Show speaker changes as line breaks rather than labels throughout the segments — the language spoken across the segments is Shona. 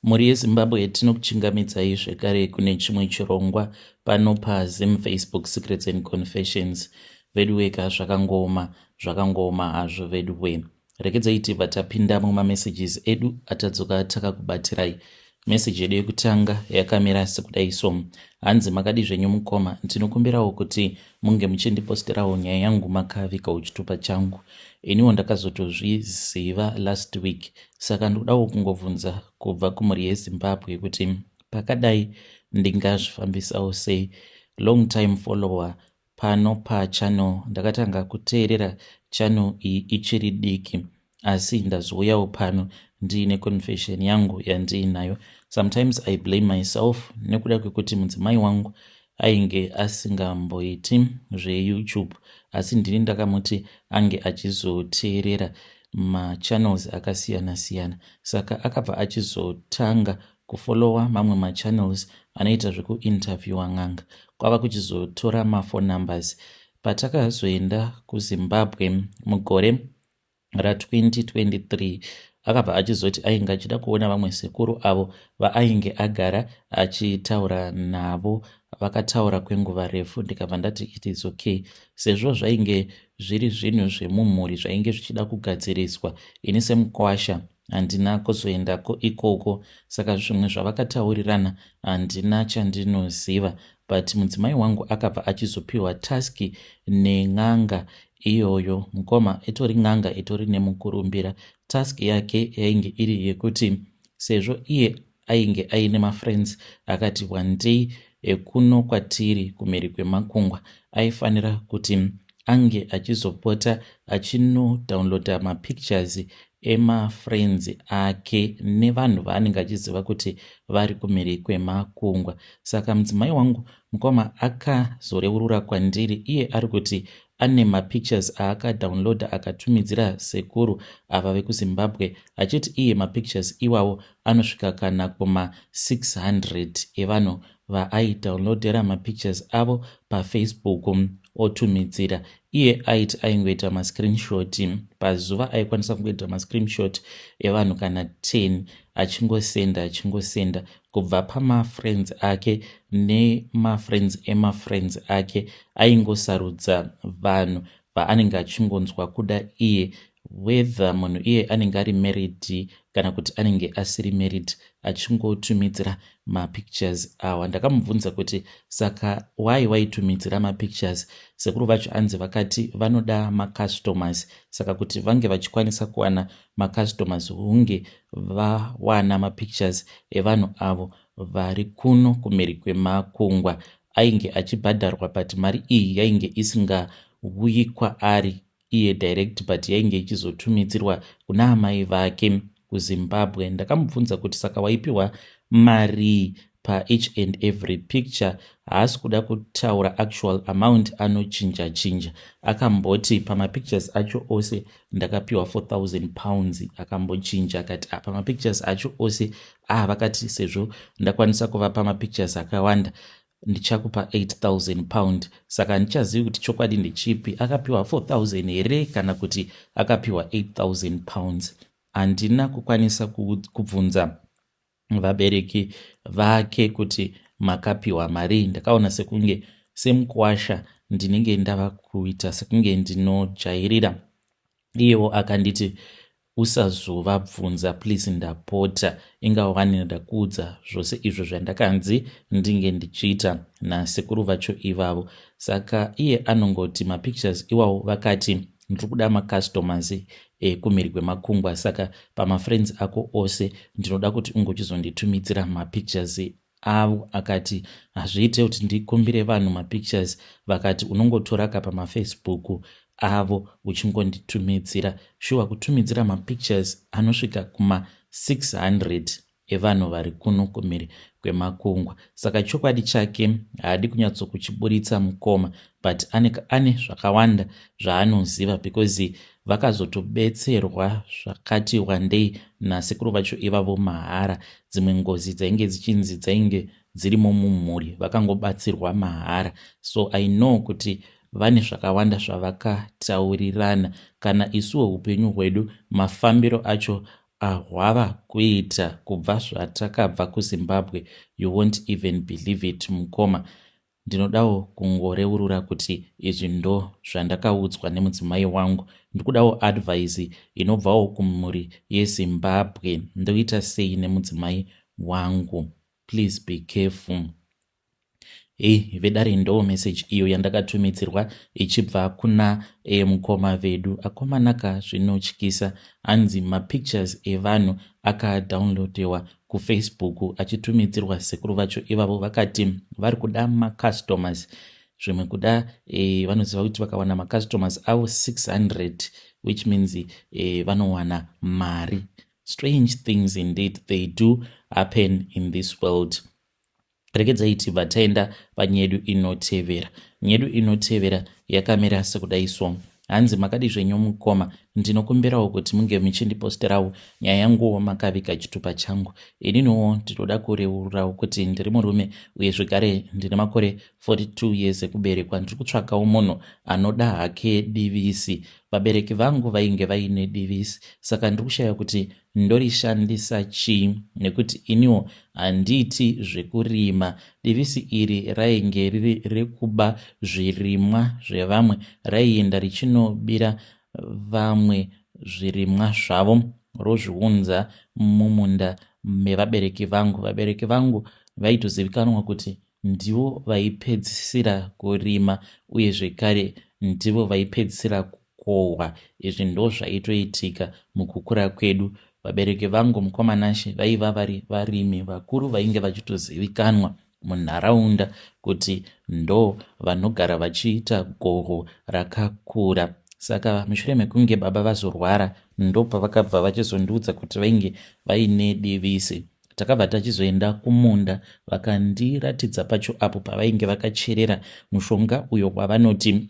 Mhuri yeZimbabwe, tinokuchingamidzai zvekare kune chimwe chirongwa pano paZim Facebook Secrets and Confessions. Veduweka, zvakangooma, zvakangooma hazvo veduwe. Regedzai tibva tapinda mumamessages edu atadzoka takakubatirai. Meseji yedu yekutanga yakamira sekudai so. Hanzi, "Makadi zvenyu mukoma? Ndinokumbirawo kuti munge muchindiposterawo nyaya yangu makavikawo chitupa changu. Iniwo ndakazotozviziva last week, saka ndodawo kungobvunza kubva kumhuri yeZimbabwe kuti pakadai ndingazvifambisawo sei. Long time follower pano pachannel. Ndakatanga kuteerera channel iyi ichiri diki, asi ndazouyawo pano ndiine confession yangu yandiinayo. Sometimes I blame myself nekuda kwekuti mudzimai wangu ainge asingamboiti zveYouTube, asi ndini ndakamuti ange achizoteerera machannels akasiyana-siyana. Saka akabva achizotanga kufollowa mamwe machannels anoita zvekuinterviewa n'anga, kwava kuchizotora maphone numbers. Patakazoenda kuZimbabwe mugore ra2023, akabva achizoti ainge achida kuona vamwe sekuru avo vaainge agara achitaura navo. Vakataura kwenguva refu, ndikabva ndati it is okay, sezvo zvainge zviri zvinhu zvemumhuri zvainge zvichida kugadziriswa. Ini semukwasha handina kuzoendako ikoko, saka zvimwe zvavakataurirana handina chandinoziva. But mudzimai wangu akabva achizopiwa task nen'anga iyoyo. Mukoma, itori n'anga itori nemukurumbira. Task yake yainge iri yekuti sezvo iye ainge aine mafriends akati wandei ekuno kwatiri kumhiri kwemakungwa, aifanira kuti ange achizopota achinodownloada mapictures emafriends ake nevanhu vaanenge achiziva kuti vari kumhiri kwemakungwa. Saka mudzimai wangu, mukoma, akazoreurura kwandiri. Iye ari kuti ane mapictures aakadownloada akatumidzira sekuru ava vekuZimbabwe, achiti iye mapictures iwawo anosvika kana kuma600 evanhu vaaidownloadera mapictures avo paFacebook otumidzira. Iye aiti aingoita mascreenshot pazuva, aikwanisa kungoita mascreenshot evanhu kana 10, achingosenda, achingosenda kubva pamafriends ake nemafriends emafriends ake. Aingosarudza vanhu vaanenge achingonzwa kuda iye, whether munhu iye anenge ari married kana kuti anenge asiri married, achingotumidzira mapictures awa. Ndakamubvunza kuti saka why waitumidzira mapictures? Sekuru vacho anzi vakati vanoda macustomers, saka kuti vange vachikwanisa kuwana macustomers hunge vawana mapictures evanhu avo vari kuno kumhiri kwemakungwa. Ainge achibhadharwa, but mari iyi yainge isingauyi kwaari iye direct, but yainge ichizotumidzirwa kuna amai vake kuZimbabwe. Ndakamubvunza kuti saka waipiwa marii paeach and every picture? Haasi kuda kutaura actual amount, anochinja chinja. Akamboti pamapictures acho ose ndakapiwa £4000. Akambochinja akati pamapictures acho ose vakati sezvo ndakwanisa kuvapa mapictures akawanda, ndichakupa £8000. Saka handichazivi kuti chokwadi ndechipi, akapiwa 4000 here kana kuti akapiwa £8000. Handina kukwanisa kubvunza vabereki vake kuti makapiwa mari. Ndakaona sekunge semukwasha ndinenge ndava kuita sekunge ndinojairira. Iyewo akanditi, "Usazovabvunza please, ndapota. Ingawani ndakuudza zvose izvo zvandakanzi ndinge ndichiita nasekuru vacho ivavo." Saka iye anongoti mapictures iwawo vakati ndiri kuda macustomers ekumhiri kwemakungwa, saka pamafriends ako ose ndinoda kuti ungochizonditumidzira mapictures avo. Akati hazviite kuti ndikumbire vanhu mapictures. Vakati unongotoraka pamaFacebook avo uchingonditumidzira. Shuwa, kutumidzira mapictures anosvika kuma600 evanhu vari kuno kumhiri kwemakungwa. Saka chokwadi chake haadi kunyatsokuchiburitsa mukoma, but ane zvakawanda zvaanoziva, because vakazotobetserwa zvakati wandei nasekuru vacho ivavo mahara. Dzimwe ngozi dzainge dzichinzi dzainge dzirimo mumhuri, vakangobatsirwa mahara. So I know kuti vane zvakawanda zvavakataurirana. Kana isuwo upenyu hwedu, mafambiro acho ahwava kuita kubva zvatakabva kuZimbabwe you won't even believe it mukoma. Ndinodawo kungoreurura kuti izvi ndo zvandakaudzwa nemudzimai wangu. Ndikudawo advice inobvawo kumhuri yeZimbabwe. Ndoita sei nemudzimai wangu? Please be careful. Hei vedare, ndo message iyo yandakatumidzirwa ichibva kuna mukoma vedu. Akomanaka, zvinotyisa. Hanzi mapictures evanhu akadownloadewa kuFacebook achitumidzirwa sekuru vacho ivavo. Vakati vari kuda macustomers, zvimwe kuda vanoziva kuti vakawana macustomers avo 600, which means vanowana mari. Strange things indeed, they do happen in this world. Regedzai tibva taenda panyedu inotevera. Nyedu inotevera yakamira sekudai so. Hanzi, "Makadi zvenyu mukoma? Ndinokumbirawo kuti munge muchindiposterawo nyaya yanguwo makaviga chitupa changu. Ininiwo ndinoda kureururawo kuti ndiri murume uye zvekare ndine makore 42 years ekuberekwa. Ndiri kutsvakawo munhu anoda hake divisi. Vabereki vangu vainge vaine divisi, saka ndiri kushaya kuti ndorishandisa chii nekuti iniwo handiiti zvekurima. Divisi iri rainge riri rekuba zvirimwa zvevamwe. Raienda richinobira vamwe zvirimwa zvavo, rozviunza mumunda mevabereki vangu. Vabereki vangu vaitozivikanwa kuti ndivo vaipedzisira kurima uye zvekare ndivo vaipedzisira kukohwa. Izvi ndo zvaitoitika mukukura kwedu. Vabereki vangu, mukoma Nashe, vaiva vari varimi vakuru vainge vachitozivikanwa munharaunda kuti ndo vanogara vachiita goho rakakura. Saka mushure mekunge baba vazorwara, ndo pavakabva vachizondiudza kuti vainge vaine divisi. Takabva tachizoenda kumunda, vakandiratidza pacho apo pavainge vakacherera mushonga uyo wavanoti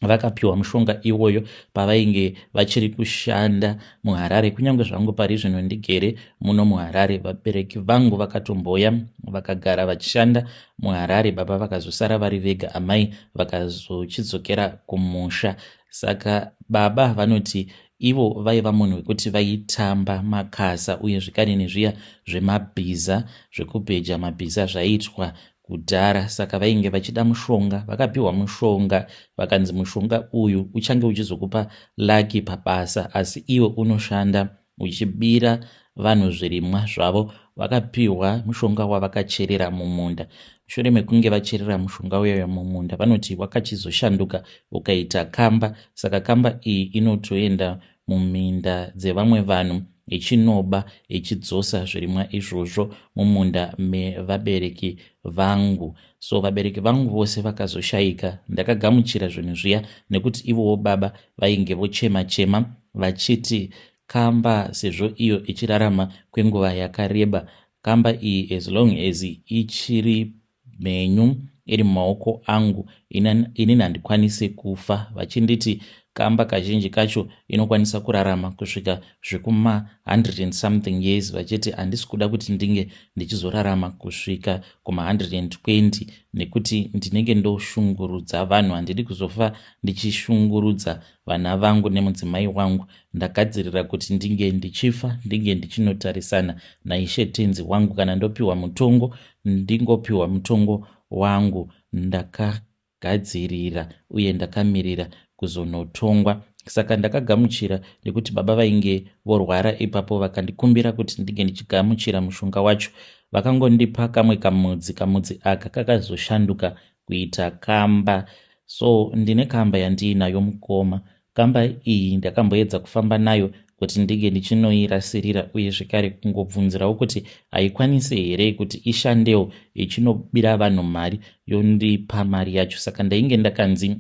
vakapiwa mushonga iwoyo pavainge vachiri kushanda muHarare. Kunyange zvangu pari zvino ndigere muno muHarare, vabereki vangu vakatomboya vakagara vachishanda muHarare. Baba vakazosara vari vega, amai vakazochidzokera kumusha. Saka baba vanoti ivo vaiva munhu wekuti vaitamba makasa uye zvekare nezviya zvemabhiza, zvekubheja mabhiza zvaiitwa kudhara. Saka vainge vachida mushonga. Vakapiwa mushonga, vakanzi mushonga uyu uchange uchizokupa lucky pabasa, asi iwe unoshanda uchibira vanhu zvirimwa zvavo. Vakapiwa mushonga wavakacherera mumunda. Mushure mekunge vacherera mushonga uyoyo mumunda, vanoti wakachizoshanduka ukaita kamba. Saka kamba iyi inotoenda muminda dzevamwe vanhu ichinoba, ichidzosa zvirimwa izvozvo mumunda mevabereki vangu. So vabereki vangu vose vakazoshayika. Ndakagamuchira zvinhu zviya nekuti ivowo baba vainge vochema chema vachiti kamba, sezvo iyo ichirarama kwenguva yakareba, kamba iyi as long as ichiri mhenyu iri mumaoko angu, inini handikwanisi kufa. Vachinditi kamba kazhinji kacho inokwanisa kurarama kusvika zvekuma 100 and something years, vachiti handisi kuda kuti ndinge ndichizorarama kusvika kuma120 nekuti ndinenge ndoshungurudza vanhu. Handidi kuzofa ndichishungurudza vana vangu nemudzimai wangu. Ndagadzirira kuti ndinge ndichifa, ndinge ndichinotarisana naIshe Tenzi wangu. Kana ndopiwa mutongo, ndingopiwa mutongo wangu. Ndakagadzirira uye ndakamirira kuzonotongwa. Saka ndakagamuchira nekuti baba vainge vorwara ipapo, vakandikumbira kuti ndinge ndichigamuchira mushonga wacho. Vakangondipa kamwe kamudzi. Kamudzi aka kakazoshanduka kuita kamba. So ndine kamba yandiinayo, mukoma. Kamba iyi ndakamboedza kufamba nayo kuti ndinge ndichinoirasirira uye zvekare kungobvunzirawo kuti haikwanisi here kuti ishandewo ichinobira vanhu mari, yondipa mari yacho. Saka ndainge ndakanzi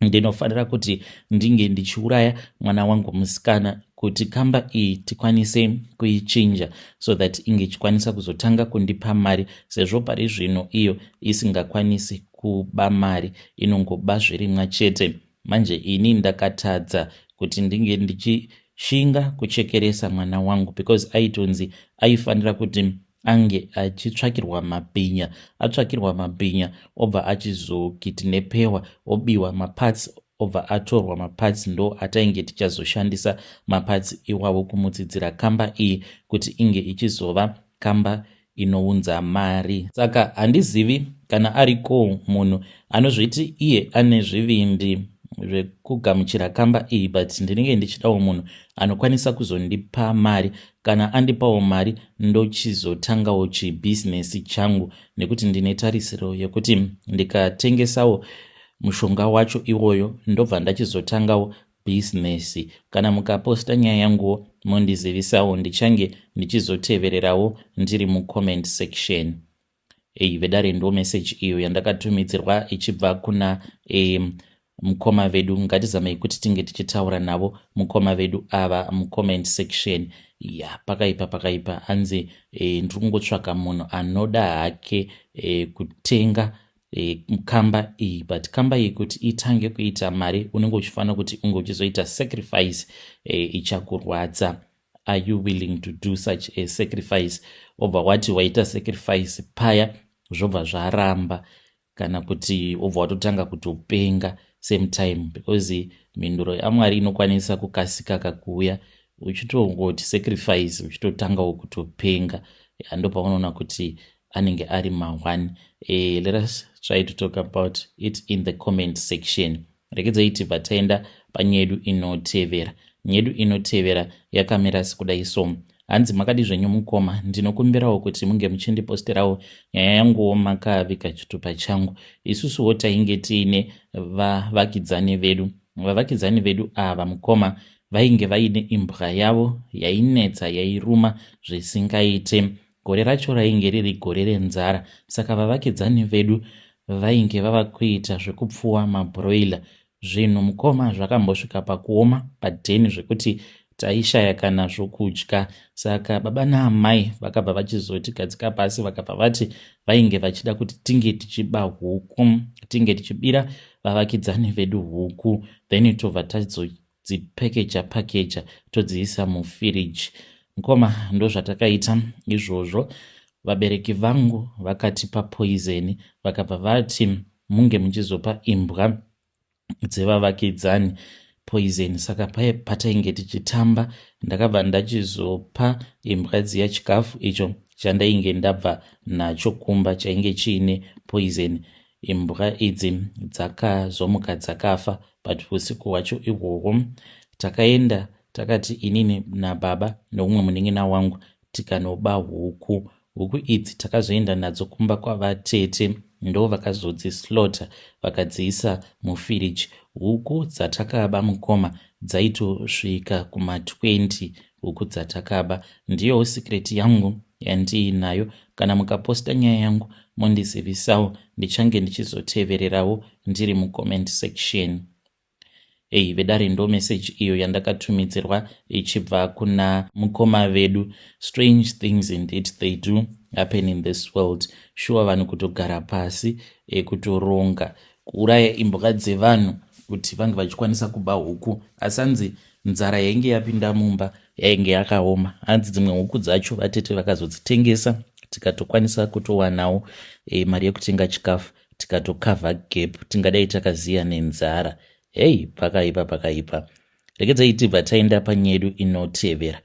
ndinofanira kuti ndinge ndichiuraya mwana wangu musikana kuti kamba iyi tikwanise kuichinja, so that inge ichikwanisa kuzotanga kundipa mari, sezvo pari zvino iyo isingakwanisi kuba mari, inongoba zvirimwa chete. Manje ini ndakatadza kuti ndinge ndichishinga kuchekeresa mwana wangu because aitonzi aifanira kuti ange achitsvakirwa mabhinya. Atsvakirwa mabhinya, obva achizokidnapewa, obiwa maparts. Obva atorwa maparts, ndo atainge tichazoshandisa maparts iwawo kumutsidzira kamba iyi kuti inge ichizova kamba inounza mari. Saka handizivi kana ariko munhu anozviti iye ane zvivindi zvekugamuchira kamba iyi, but ndinenge ndichidawo munhu anokwanisa kuzondipa mari. Kana andipawo mari, ndochizotangawo chibhizinesi changu, nekuti ndine tarisiro yekuti ndikatengesawo mushonga wacho iwoyo, ndobva ndachizotangawo bhizinesi. Kana mukaposta nyaya yanguwo, mondizivisawo, ndichange ndichizotevererawo ndiri mucomment section. Ei vedare, ndo meseji iyo yandakatumidzirwa ichibva kuna mukoma vedu. Ngatizamei kuti tinge tichitaura navo mukoma vedu ava mucomment section. Ya, pakaipa, pakaipa. Hanzi ndiri kungotsvaka munhu anoda hake kutenga kamba iyi, but kamba iyi kuti itange kuita mari, unenge uchifanira kuti unge uchizoita sacrifice ichakurwadza. Are you willing to do such a sacrifice? Obva wati waita sacrifice paya, zvobva zvaramba, kana kuti obva watotanga kutopenga same time, because mhinduro yaMwari inokwanisa kukasika kakuuya uchitongoti sacrifice, uchitotangawo kutopenga. Ndo paunoona kuti anenge ari ma1. Let us try to talk about it in the comment section. Regedzai tibva taenda panyedu inotevera. Nyedu inotevera yakamira sekudai so. Hanzi, "Makadi zvenyu mukoma? Ndinokumbirawo kuti munge muchindiposterawo nyaya yanguwo makavika chitupa changu. Isusuwo tainge tiine vavakidzani vedu. Vavakidzani vedu ava, mukoma, vainge vaine imbwa yavo yainetsa, yairuma zvisingaite. Gore racho rainge riri gore renzara, saka vavakidzani vedu vainge vava kuita zvekupfuwa mabroiler. Zvinhu, mukoma, zvakambosvika pakuoma padheni zvekuti taishaya kana zvokudya. Saka baba naamai vakabva vachizotigadzika pasi, vakabva vati vainge vachida kuti tinge tichiba huku, tinge tichibira vavakidzani vedu huku, then tobva tazodzipakeja pakeja, todziisa mufiriji. Mukoma, ndozvatakaita izvozvo. Vabereki vangu vakatipa poison, vakabva vati munge muchizopa imbwa dzevavakidzani poison. Saka patainge tichitamba, ndakabva ndachizopa imbwa dziya chikafu icho chandainge ndabva nacho kumba chainge chiine poison. Imbwa idzi dzakazomuka dzakafa, but usiku hwacho ihwohwo takaenda, takati inini nababa neumwe munin'ina wangu, tikanoba huku. Huku idzi takazoenda nadzo kumba kwavatete, ndo vakazodzislaughter, vakadziisa mufiriji. Huku dzatakaba, mukoma, dzaitosvika kuma20 huku dzatakaba. Ndiyowo secret yangu yandiinayo. Kana mukaposta nyaya yangu, mondizivisawo, ndichange ndichizotevererawo ndiri mucomment section." Ei vedare, ndo meseji iyo yandakatumidzirwa ichibva kuna mukoma vedu. Strange things indeed, they do happen in this world. Shuwa, vanhu kutogara pasi kutoronga kuuraya imbwa dzevanhu kuti vange vachikwanisa kuba huku. Asi hanzi nzara yainge yapinda mumba yainge yakaoma. Hanzi dzimwe huku dzacho vatete vakazodzitengesa, tikatokwanisa kutowanawo mari yekutenga chikafu, tikatokavha gap. Tingadai takaziya nenzara. Hei, pakaipa, pakaipa. Regedzai tibva taenda panyedu inotevera.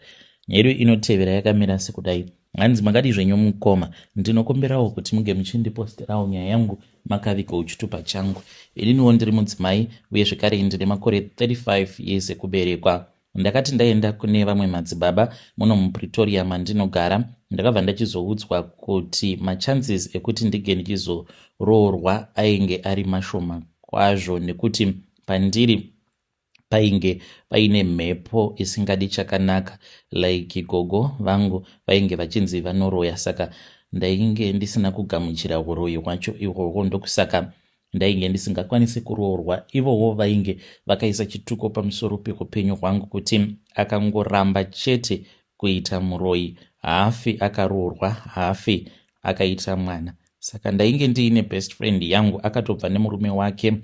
Nyedu inotevera yakamira sekudai. Hanzi, "Makadi zvenyu mukoma? Ndinokumbirawo kuti munge muchindiposterawo nyaya yangu makavigawo chitupa changu. Ininiwo ndiri mudzimai, uye zvekare ndine makore 35 years ekuberekwa. Ndakati ndaenda kune vamwe madzibaba muno muPretoria mandinogara, ndakabva ndachizoudzwa kuti machances ekuti ndinge ndichizoroorwa ainge ari mashoma kwazvo, nekuti pandiri painge paine mhepo isingadi chakanaka, like gogo vangu vainge vachinzi vanoroya. Saka ndainge ndisina kugamuchira uroyi hwacho ihwohwo, ndokusaka ndainge ndisingakwanisi kuroorwa. Ivowo vainge vakaisa chituko pamusoro peupenyu hwangu kuti akangoramba chete kuita muroyi, haafi akaroorwa, haafi akaita mwana. Saka ndainge ndiine best friend yangu, akatobva nemurume wake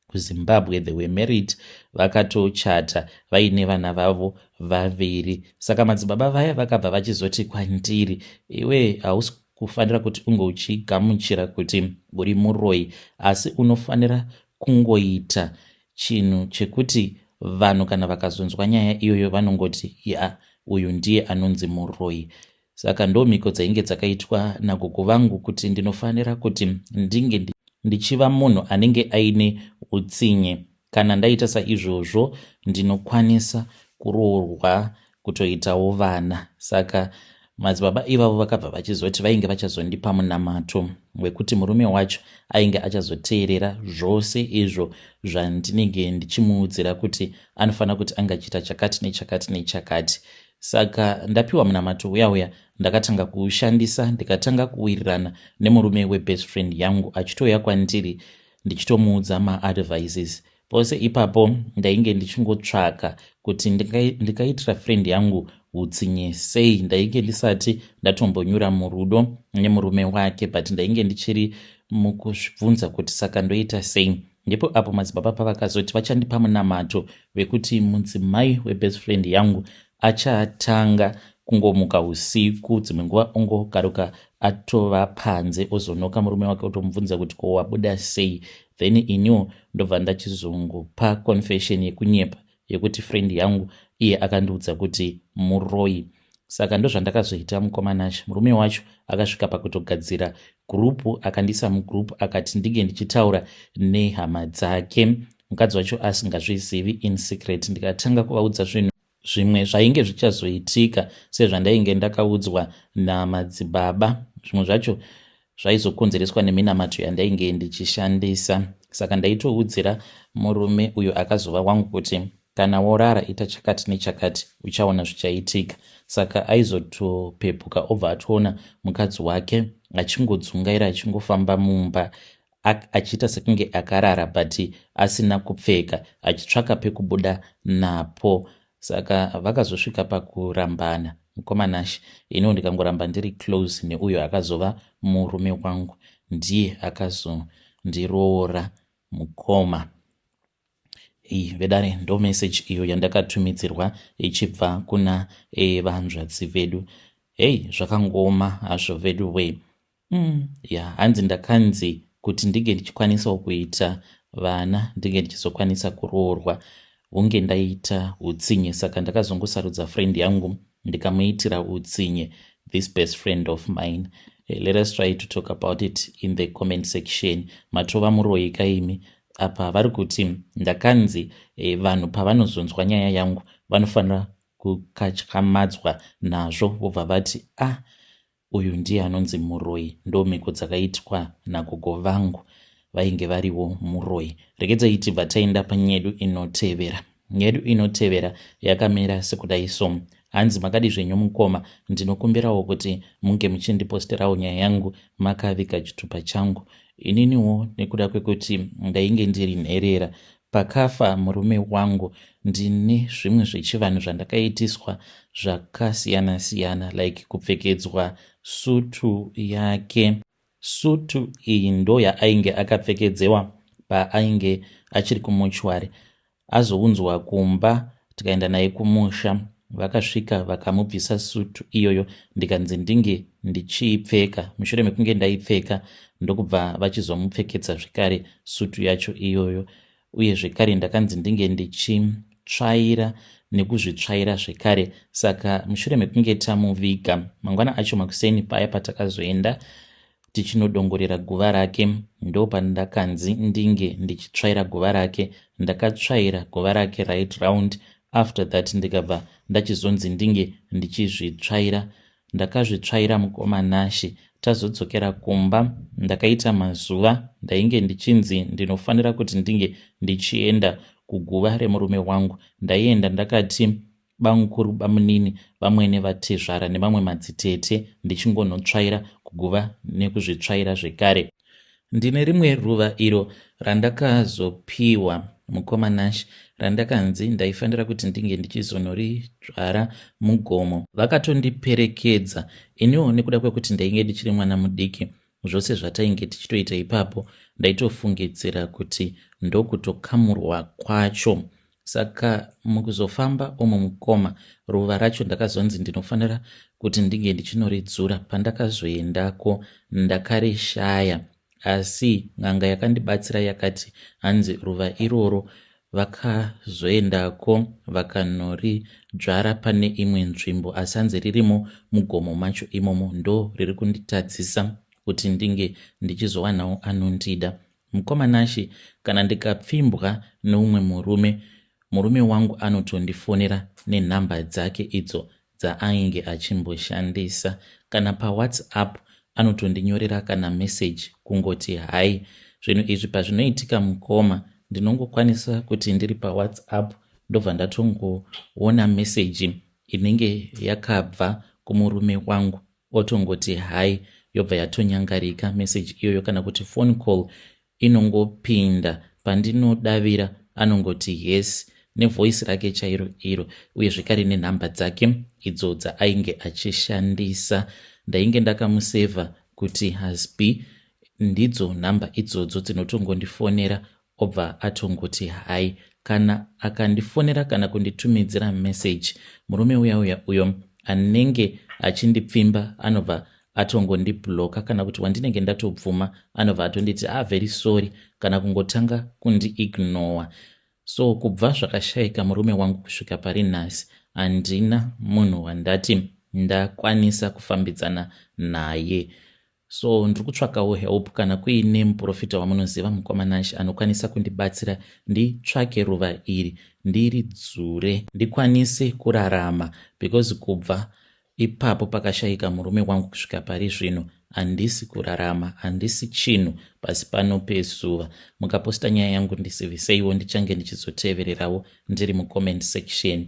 kuZimbabwe. They were married, vakatochata vaine vana vavo vaviri. Saka madzibaba vaya vakabva vachizoti kwandiri, 'Iwe hausi kufanira kuti unge uchigamuchira kuti uri muroyi, asi unofanira kungoita Chinhu chekuti vanhu kana vakazonzwa nyaya iyoyo vanongoti ya, uyu ndiye anonzi muroyi. Saka ndomhiko dzainge dzakaitwa nagogo vangu kuti ndinofanira kuti ndinge ndichiva munhu anenge aine utsinye. Kana ndaita saizvozvo, ndinokwanisa kuroorwa, kutoitawo vana. Saka madzibaba ivavo vakabva vachizoti vainge vachazondipa munamato wekuti murume wacho ainge achazoteerera zvose izvo zvandinenge ndichimuudzira kuti anofanira kuti ange achiita chakati nechakati nechakati. Saka ndapiwa munamato uya uya, ndakatanga kuushandisa, ndikatanga kuwirirana nemurume webest friend yangu, achitouya kwandiri ndichitomuudza maadvices pose ipapo. Ndainge ndichingotsvaka kuti ndikaitira friend yangu utsinye sei. Ndainge ndisati ndatombonyura murudo nemurume wake, but ndainge ndichiri mukuzvibvunza kuti saka ndoita sei. Ndipo apo madzibaba pavakazoti vachandipa munamato wekuti mudzimai webest friend yangu achatanga kungomuka usiku, dzimwe nguva ongokaruka atova panze, ozonoka murume wake, otomubvunza kuti ko wabuda sei. Then iniwo ndobva ndachizongopa confession yekunyepa yekuti friend yangu iye akandiudza kuti muroyi. Saka ndozvandakazoita, mukoma Nashe. Murume wacho akasvika pakutogadzira gurupu, akandiisa mugurupu, akati ndinge ndichitaura nehama dzake, mukadzi wacho asingazvizivi, in secret. Ndikatanga kuvaudza zvinhu zvimwe zvainge zvichazoitika sezvandainge ndakaudzwa namadzibaba. Zvimwe zvacho zvaizokonzereswa neminamato yandainge ndichishandisa. Saka ndaitoudzira murume uyo akazova wangu kuti kana worara, ita chakati nechakati, uchaona zvichaitika. Saka aizotopepuka, obva atoona mukadzi wake achingodzungaira, achingofamba mumba, achiita sekunge akarara but asina kupfeka, achitsvaka pekubuda napo. Saka vakazosvika pakurambana, mukoma Nashe. Iniwo ndikangoramba ndiri close neuyo akazova murume wangu. Ndiye akazondiroora, mukoma. Iyi, vedare, ndo message iyo yandakatumidzirwa ichibva kuna vanzvadzi vedu. Hei, zvakangoma hazvo vedu wei. Ya, hanzi ndakanzi kuti ndinge ndichikwanisawo kuita vana, ndinge ndichizokwanisa kuroorwa, hunge ndaita utsinye. Saka ndakazongosarudza friend yangu, ndikamuitira utsinye, this best friend of mine. Let us try to talk about it in the comment section. Matova muroyi kaimi? Apa vari kuti ndakanzi vanhu pavanozonzwa nyaya yangu vanofanira kukatyamadzwa nazvo, vobva vati, "Ah, uyu ndiye anonzi muroyi." Ndo mhiko dzakaitwa nagogo vangu, vainge variwo muroyi. Regedzai tibva taenda panyedu inotevera. Nyedu inotevera yakamira sekudai so. Hanzi, "Makadi zvenyu mukoma? Ndinokumbirawo kuti munge muchindiposterawo nyaya yangu makaviga chitupa changu. Ininiwo nekuda kwekuti ndainge ndiri nherera pakafa murume wangu, ndine zvimwe zvechivanhu zvandakaitiswa zvakasiyana-siyana, like kupfekedzwa sutu yake. Sutu iyi ndo yaainge akapfekedzewa paainge achiri kumuchwari. Azounzwa kumba, tikaenda naye kumusha, vakasvika vakamubvisa sutu iyoyo, ndikanzi ndinge ndichiipfeka. Mushure mekunge ndaipfeka, ndokubva vachizomupfekedza zvekare sutu yacho iyoyo. Uye zvekare ndakanzi ndinge ndichitsvaira nekuzvitsvaira zvekare. Saka mushure mekunge tamuviga, mangwana acho makuseni paya patakazoenda tichinodongorera guva rake, ndo pandakanzi ndinge ndichitsvaira guva rake. Ndakatsvaira guva rake right round. After that ndikabva ndachizonzi ndinge ndichizvitsvaira. Ndakazvitsvaira, mukoma Nashe. Tazodzokera kumba, ndakaita mazuva ndainge ndichinzi ndinofanira kuti ndinge ndichienda kuguva remurume wangu. Ndaienda ndakati bamukuru, bamunini, vamwene, vatezvara nevamwe madzitete, ndichingonotsvaira kuguva nekuzvitsvaira zvekare. Ndine rimwe ruva iro randakazopiwa, mukoma Nash, randakanzi ndaifanira kuti ndinge ndichizonoridzvara mugomo. Vakatondiperekedza. Iniwo nekuda kwekuti ndainge ndichiri mwana mudiki, zvose zvatainge tichitoita ipapo ndaitofungidzira kuti ndokutokamurwa kwacho. Saka mukuzofamba umu, mukoma, ruva racho ndakazonzi ndinofanira kuti ndinge ndichinoridzura. Pandakazoendako ndakarishaya, asi n'anga yakandibatsira yakati hanzi ruva iroro Vakazoendako vakanoridzvara pane imwe nzvimbo asi hanzi ririmo mugomo macho imomo ndo riri kunditadzisa kuti ndinge ndichizowanawo anondida. Mukoma Nashe, kana ndikapfimbwa neumwe murume, murume wangu anotondifonera nenhamba dzake idzo dzaainge achimboshandisa. Kana paWhatsApp anotondinyorera kana message kungoti hi. Zvinhu izvi pazvinoitika mukoma, ndinongokwanisa kuti ndiri paWhatsApp ndobva ndatongoona message inenge yakabva kumurume wangu otongoti hi, yobva yatonyangarika message iyoyo, kana kuti phone call inongopinda, pandinodavira anongoti yes nevoice rake chairo iro, uye zvekare nenhamba dzake idzo dzaainge achishandisa. Ndainge ndakamusevha kuti husby, ndidzo nhamba idzodzo dzinotongondifonera obva atongoti hi. Kana akandifonera kana kunditumidzira message, murume uya uya uyo anenge achindipfimba anobva atongondibloka, kana kuti wandinenge ndatobvuma anobva atonditi, "Ah, very sorry," kana kungotanga kundiignora. So kubva zvakashayika murume wangu kusvika pari nhasi, handina munhu wandati ndakwanisa kufambidzana naye. So ndiri kutsvakawo help kana kuine muprofita wamunoziva, mukoma Nashe, anokwanisa kundibatsira nditsvake ruva iri, ndiridzure, ndikwanise kurarama, because kubva ipapo pakashayika murume wangu kusvika pari zvino handisi kurarama, handisi chinhu pasi pano pezuva. Mukaposta nyaya yangu ndisiviseiwo, ndichange ndichizotevererawo ndiri mucomment section.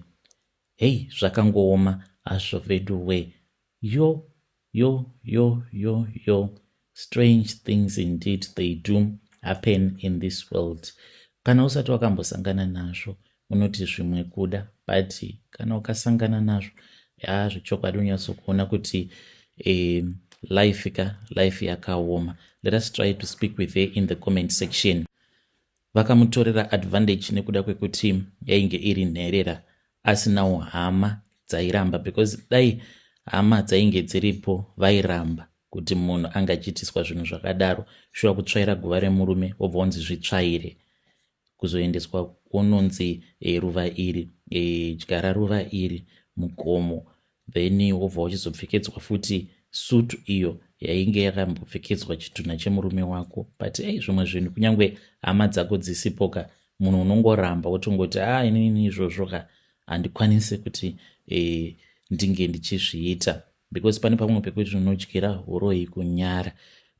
Hei, zvakangooma hazvo vedu we. Yo yo yo yo yo, strange things indeed, they do happen in this world. Kana usati wakambosangana nazvo unoti zvimwe kuda, but kana ukasangana nazvo, ya, zvechokwadi unyatsokuona kuti life ka, life yakaoma. Let us try to speak with her in the comment section. Vakamutorera advantage nekuda kwekuti yainge iri nherera, asinawo hama dzairamba, because dai hama dzainge dziripo vairamba kuti munhu anga achiitiswa zvinhu zvakadaro. Shuwa, kutsvaira guva remurume, wobva wanzi zvitsvaire, kuzoendeswa unonzi ruva iri, dyara ruva iri mugomo, then wobva uchizopfekedzwa futi sutu iyo yainge yakambopfekedzwa chitunha chemurume wako. But ei, zvimwe zvinhu kunyange hama dzako dzisipoka, munhu unongoramba wotongoti, "A, ah, inini izvozvo ka handikwanisi kuti ndinge ndichizviita," because pane pamwe pekuti unodyira uroyi kunyara.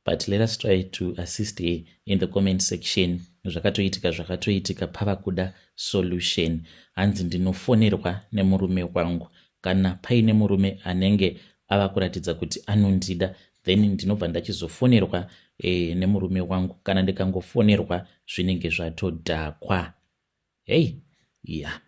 But let us try to assist her in the comment section. Zvakatoitika, zvakatoitika, pava kuda solution. Hanzi ndinofonerwa nemurume wangu. Kana paine murume anenge ava kuratidza kuti anondida, then ndinobva ndachizofonerwa nemurume wangu. Kana ndikangofonerwa, zvinenge zvatodhakwa. Hei, ya, yeah.